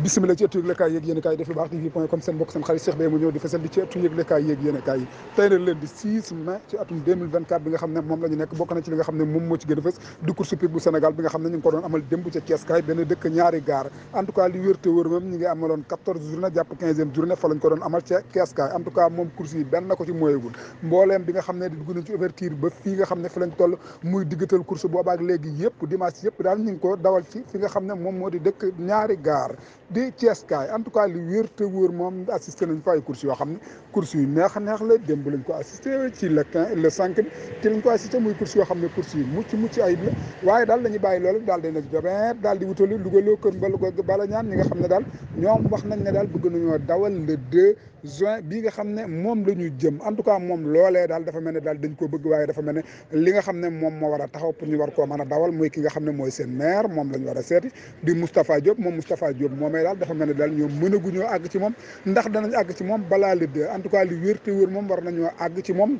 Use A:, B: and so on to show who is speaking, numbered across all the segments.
A: bismillah ci ëttu yëglekaay yeeg yéen kaay def lu baax tv.com seen mbokk seen xarit Cheikh Beye mu ñëw di fesal di ci ëttu yëglekaay yeeg yéen kaay yi tey nag leen di 6 mai ci atum 2024 bi nga xam ne moom la ñu nekk bokk na ci li nga xam ne moom moo ci gën a fës di course hippique bu Sénégal bi nga xam ne ñu ngi ko doon amal démb ca Thiès kaay benn dëkk ñaari gaar en tout cas li wér te wër moom ñi ngi amaloon 14 journée jàpp 15e journée fa lañ ko doon amal ca Thiès kaay en tout cas moom course yi benn na ko ci mooyegul mbooleem bi nga xam ne di dugg nañ ci ouverture ba fii nga xam ne fi lañ toll muy diggatal course boobaak léegi yëpp dimanche yëpp daal ñu ngi ko dawal ci fi nga xam ne moom moo di dëkk ñaari gaar di Thiès kaay en tout cas li wér te wóor moom assisté nañ fa ay course yoo xam ne course yu neex a neex la démb lañ ko assisté ci le 5 ci lañ ko assisté muy course yoo xam ne course yu mucc ayib la waaye daal dañuy bàyyi loolu daal day nag jobeet daal di wutali lugaloo kër bala ñaan ñi nga xam ne daal ñoom wax nañ ne daal bëgg nañoo dawal le 2 juin bii nga xam ne moom la ñu jëm en tout cas moom loolee daal dafa mel ne daal dañ ko bëgg waaye dafa mel ne li nga xam ne moom moo war a taxaw pour ñu war koo mën a dawal mooy ki nga xam ne mooy seen maire moom la ñu war a seeti di Moustapha Diop moom Moustapha Diop moomee daal dafa mel ne daal ñoom mënaguñoo àgg ci moom ndax danañ àgg ci moom balaa le 2 en tout cas li wér te wér moom war nañoo àgg ci moom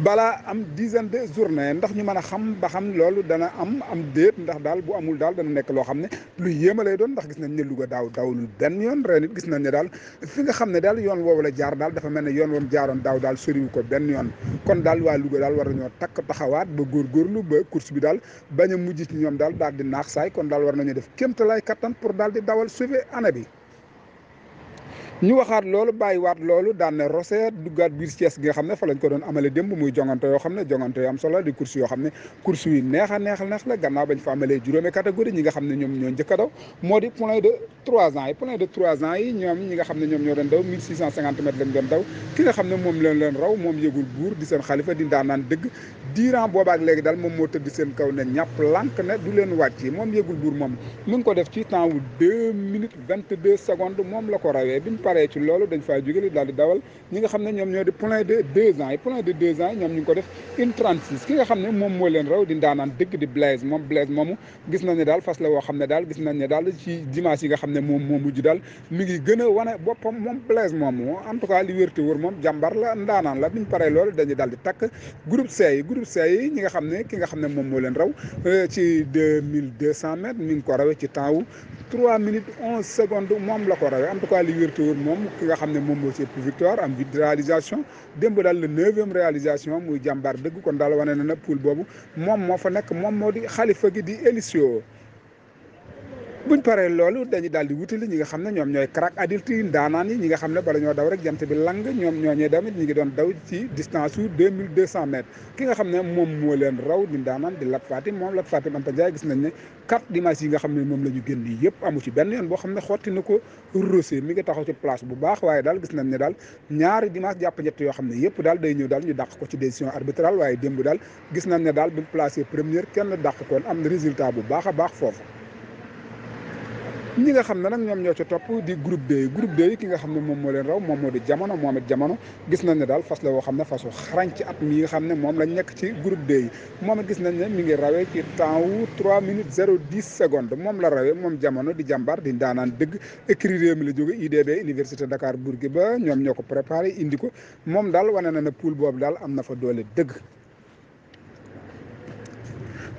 A: balaa am dizaine de journée ndax ñu mën a xam ba xam loolu dana am déet ndax daal bu amul daal dana nekk loo xam ne lu yéema lay doon ndax gis nañ ne Louga dawlul benn yoon ren it gis nañ ne daal fi nga xam ne daal yoon woowu la jaar daal dafa mel ne yoon woom jaaroon daaw daal soriwu ko benn yoon kon daal waa Louga daal war nañoo takk taxawaat ba góorgóorlu ba course bi daal bañ a mujj ci ñoom daal di naax saay kon daal war nañoo def kéemtalaay kattan pour daal di dawal sauver année bi ñu waxaat loolu bàyyiwaat loolu daan ne Roseet duggaat biir Thiès gi nga xam ne fa lañ ko doon amale démb muy jongante yoo xam ne jongante yu am solo di course yoo xam ne course yu neex la gannaaw bañ fa amalee juróomi catégorie ñi nga xam ne ñoom ñoo njëkk a daw moo di point de 3 ans yi point de 3 ans yi ñoom ñi nga xam ne ñoom ñoo doon daw 1650 mètres lañ doon daw ki nga xam ne moom leen raw moom yëgul buur di seen xalifa di daanaan dëgg diiran boobaak léegi daal moom moo tëdd seen kaw ne ñàpp lànk ne du leen wàcc moom yëgul buur moom mi ngi ko def ci temps wu 2 minutes 22 secondes moom la ko rawee paree ci loolu dañ faa jógale daal di dawal ñi nga xam ne ñoom ñoo di point de 2 ans yi point de 2 ans yi ñoom ñu ngi ko def 1:36 ki nga xam ne moom moo leen raw di ndaanaan dëgg di Blaise moomu gis nañ ne daal fas la woo xam ne daal gis nañ ne daal ci dimanche yi nga xam ne moom moo mujj daal mi ngi gën a wane boppam moom Blaise moomu en tout cas li wér te wër moom jàmbar la ndaanaan la biñ paree loolu dañuy daal di takk groupe C yi ñi nga xam ne ki nga xam ne moom moo leen raw ci 2200 mètres mi ngi ko rawee ci temps wu 3 minutes 11 secondes moom la ko rawee en tout cas li wér te wër moom ki nga xam ne moom moo ci ëpp victoire am 8 réalisation démb daal le 9e réalisation muy jàmbaar dëgg kon daal wane na na poule boobu moom moo fa nekk moom moo di xalifa gi di Elisio buñ paree loolu dañuy daal di wutali ñi nga xam ne ñoom ñooy crack adulte yi ndaanaan yi ñi nga xam ne bala ñoo daw rek jant bi lang ñoom ñooñee tamit ñi ngi doon daw ci distance su 2200 mètres ki nga xam ne moom moo leen raw di ndaanaan di Lat Fatim moom Lat Fatim Anta Ndiaye gis nañ ne 4 dimanche yi nga xam ne moom la ñu génn yi yëpp amu ci benn yoon boo xam ne xotti na ko rosé mi ngi taxaw ci place bu baax waaye daal gis nañ ne daal ñaari dimanche jàpp ñett yoo xam ne yëpp daal day ñëw daal ñu dàq ko ci décision arbitrale waaye démb daal gis nañ ne daal bi placé première kenn dàq koon am na résultat bu baax a baax foofu ñi nga xam ne nag ñoom ñoo ci topp di groupe D yi ki nga xam ne moom moo leen raw moom moo di jamono moom it jamono gis nañ ne daal fas la woo xam ne fasu xarañ ci at mi nga xam ne moom lañ nekk ci groupe D yi moom it gis nañ ne mi ngi rawee ci temps wu 3 minutes 010 secondes moom la rawee moom jamono di jàmbaar di ndaanaan dëgg écrit réew mi la jóge IDB Université Dakar Bourguiba ñoom ñoo ko préparé indi ko moom daal wane na ne poule boobu daal am na fa doole dëgg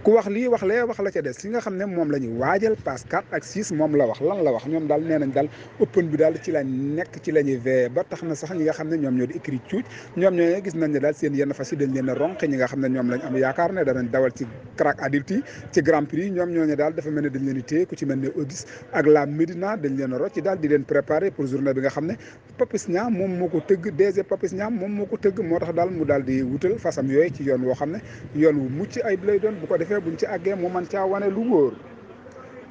A: ku wax lii wax lee wax la ca des li nga xam ne moom la ñuy waajal passe 4 ak 6 moom la wax lan la wax ñoom daal nee nañ daal open bi daal ci la nekk ci la ñuy veillé ba tax na sax ñi nga xam ne ñoom ñoo di écrit cuuc ñoom ñoo gis nañ ne daal seen yenn fas yi dañ leen a ronk ñi nga xam ne ñoom lañ am yaakaar ne danañ dawal ci crack adulte yi ci grand prix ñoom ñoo daal dafa mel ne dañ leen di téye ku ci mel ne Auguste ak la Médina dañ leen a rocc daal di leen préparé pour journée bi nga xam ne Papis Niang moom moo ko tëgg DG Papis Niang moom moo ko tëgg moo tax daal mu daal di wutal fasam yooyu ci yoon woo xam ne yoon wu mucc ayib lay doon bu ko defee buñ ci àggee mu man caa wane lu wóor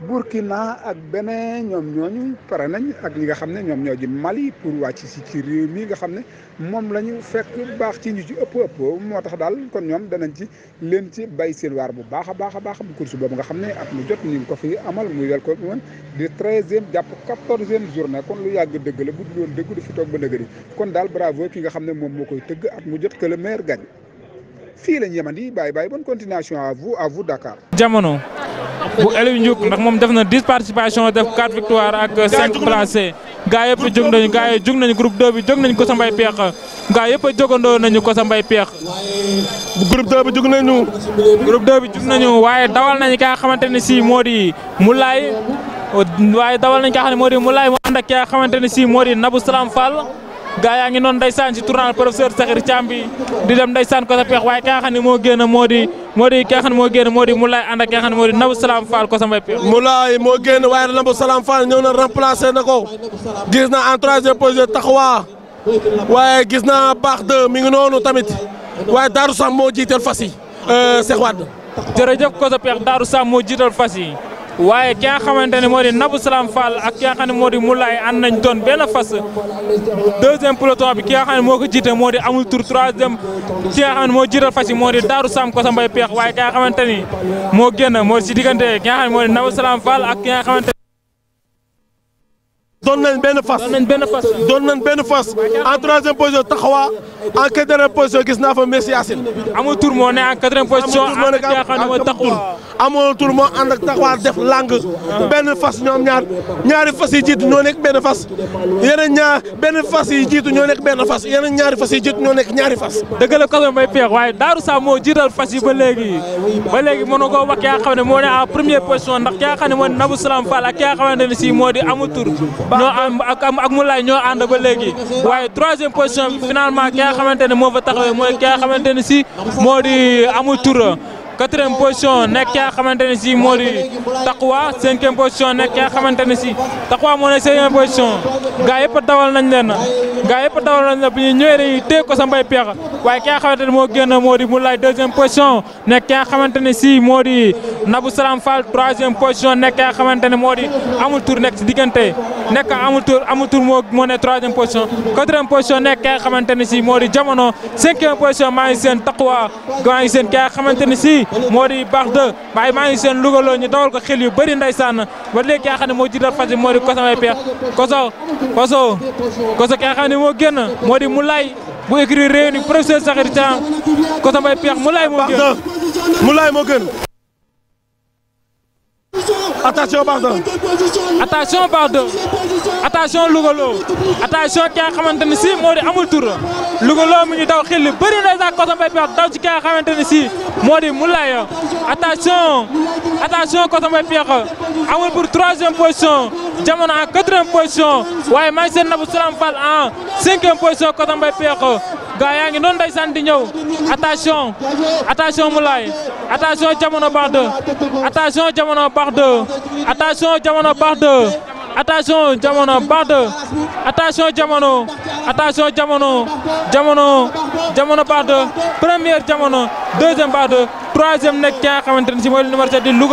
A: Burkina ak Bénin ñoom ñooñu pare nañ ak ñi nga xam ne ñoom ñoo di Mali pour wàcc si ci réew mi nga xam ne moom la ñu fekk baax ci ñu ci ëpp moo tax daal kon ñoom danañ ci leen ci bay seen waar bu baax a baax bu course boobu nga xam ne at mu jot ñu ngi ko fi amal muy wel ko woon di 13e jàpp 14e journée kon lu yàgg dëgg la bu dul woon dëgg du fi toog ba nëgëri kon daal bravo ki nga xam ne moom moo koy tëgg at mu jot que le meilleur gagne fii lañ yemandi bàyyi bonne continuation à vous Dakar.
B: jamono bu Eliou Ndiouk ndax moom def na 10 participations def 4 victoires ak 5 placés gaa yëpp jóg nañu groupe 2 bi jóg nañu ko sa mbay peex gaa yëpp a jógandoo nañu ko sa mbay peex.
C: groupe 2 bi jóg nañu.
B: groupe 2 bi jóg nañu waaye dawal nañu ka nga xamante ne si moo di Moulay waaye dawal nañ ki nga xam ne moo di Moulay mu ànd ak ki nga xamante ne si moo di Nabou Salam Fall gaa yaa ngi noonu ndeysaan ci tournal professeur Sakhir Thiam bi di dem ndeysaan ko sa peex waaye ki nga xam ne moo génn moo di ki nga xam ne moo génn moo di Moulay ànd ak ki nga xam ne moo di Nabou Salam Fall ko sa mbay peex.
C: Moulay moo génn waaye Nabou Salam Fall ñëw na remplacé na ko gis na en troisième position taxawaa waaye gis na baax de mi ngi noonu tamit waaye Darou Sam moo jiital fas yi Cheikh Wade.
B: jërëjëf ko sa peex Darou Sam moo jiital fas yi waaye ki nga xamante ne moo di Nabou Salam Fall ak ki nga xam ne moo di Moulay ànd nañ doon benn fas deuxième peloton bi ki nga xam ne moo ko jiite moo di amul tour troisième ki nga xam ne moo jiital fas yi moo di Darou Sam ko sa mbay peex waaye ki nga xamante ni moo génn moo si diggante ki nga xam ne moo di Nabou Salam Fall ak ki nga xamante
C: doon nañ benn fas doon nañ benn fas en troisième position taxawaa en quatrième position gis naa fa Messi Yacine.
B: amul tour moo ne en quatrième position ànd ak ki nga xam ne mooy taxawaa.
C: amul tour moo ànd ak taxawaa def lang benn fas ñoom ñaari fas yi jiitu ñoo nekk benn fas yeneen benn fas yi jiitu ñoo nekk benn fas yeneen ñaari fas yi jiitu ñoo nekk ñaari fas.
B: dëgg la ko may peex waaye Darou Sam moo jiital fas yi ba léegi mënu ko wax ki nga xam ne moo ne en première position ndax ki nga xam ne moo di Nabou Salam Fall ak ki nga xamante ne si moo di amul tour ñoo am ak Moulay ñoo ànd ba léegi waaye troisième position bi finalement ki nga xamante ne moo fa taxawee mooy ki nga xamante ne si moo di amul tour quatrième position nekk ki nga xamante ne si moo di Taqwa cinquième position nekk ki nga xamante ne si Taqwa moo nekk cinquième position gaa yëpp dawal nañ leen bu ñu ñëwee dañuy téye ko sa mbay peex waaye ki nga xamante ne moo génn moo di Moulay deuxième position nekk ki nga xamante ne si moo di Nabou Salam Fall troisième position nekk ki nga xamante ne moo di amul tour nekk si diggante nekk amul tour moo nekk troisième position quatrième position nekk ki nga xamante ne si moo di Jamono cinquième position maa ngi seen Taqwa maa ngi seen ki nga xamante ne si moo di baax de waaye maa ngi seen lugaloo ñu dawal ko xel yu bëri ndeysaan ba léegi ki nga xam ne moo jiital fas yi moo di Kosa may peex koso ki nga xam ne moo génn moo di Moulay bu écrit réuni professeur Sakhir Thiam Kosa may peex Moulay moo génn
C: Moulay moo gën attention baax de attention Lougaloo attention ki nga xamante ne si moo di amul tour Lougaloo mi ngi daw xel li bëri na sax Kosa Mbaye Peex daw ci ki nga xamante ne si moo di Moulay attention Kosa Mbaye Peex amul pour troisième position Jamono en quatrième position waaye maa ngi seen Nabou Salam Fall en cinquième position Kosa Mbaye Peex gaa yaa ngi noonu ndeysaan di ñëw attention Moulay attention Jamono baax de attention Jamono baax de attention Jamono baax de attention Jamono baax de attention Jamono baax de première Jamono deuxième baax de troisième nekk ki nga xamante ne si mooy numéro 7 di Louga